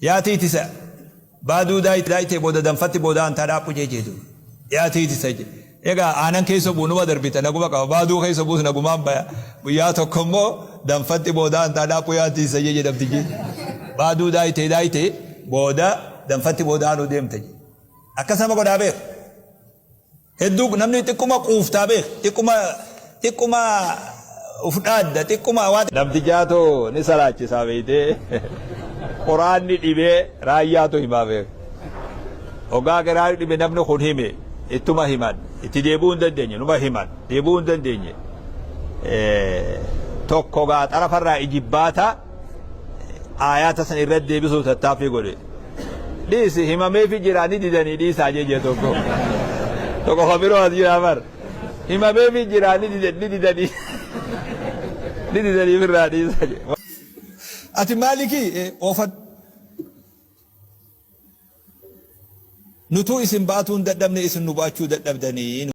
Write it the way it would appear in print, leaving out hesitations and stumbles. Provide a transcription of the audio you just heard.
Yaa tiitisa baaduu daayitee booda danfatti booda antaa dhaaphu jee jeedu. Yaa tiitisa jee. Egaa aanan keessa bu'u numa darbita naguma qaba baaduu keessa bu'us nagumaan baya. Guyyaa tokko immoo danfatti booda antaa dhaaphu yaa tiitisa jee jedhamti jee. Baaduu daayitee daayitee booda danfatti booda aanuu deemta jee. Akkas nama godhaa beeka. Hedduu namni xiqquma quuftaa beek xiqquma xiqquma uf dhaadda xiqquma waa. Namtichaatu ni salaachisaa beeytee quraanni dhibee raayyaatu himaa beek. Hoggaa qiraanni dhibe namni kun hime ittuma himan itti deebi'uu hin dandeenye numa himan deebi'uu hin dandeenye. Tokko gaa xarafarraa ijibbaata aayaata san irratti deebisuuf tattaaffii godhe. Dhiisi himameefi jira ni didanii dhiisaa jee jee tokko. Tokko kan biroo as jira bar. Himameefi jira ni didan ni didanii ni didanii firraa dhiisaa jee. Ati maalikii oofadhu. Nutuu isin baatuu hin dadhabne isin nu baachuu dadhabdanii.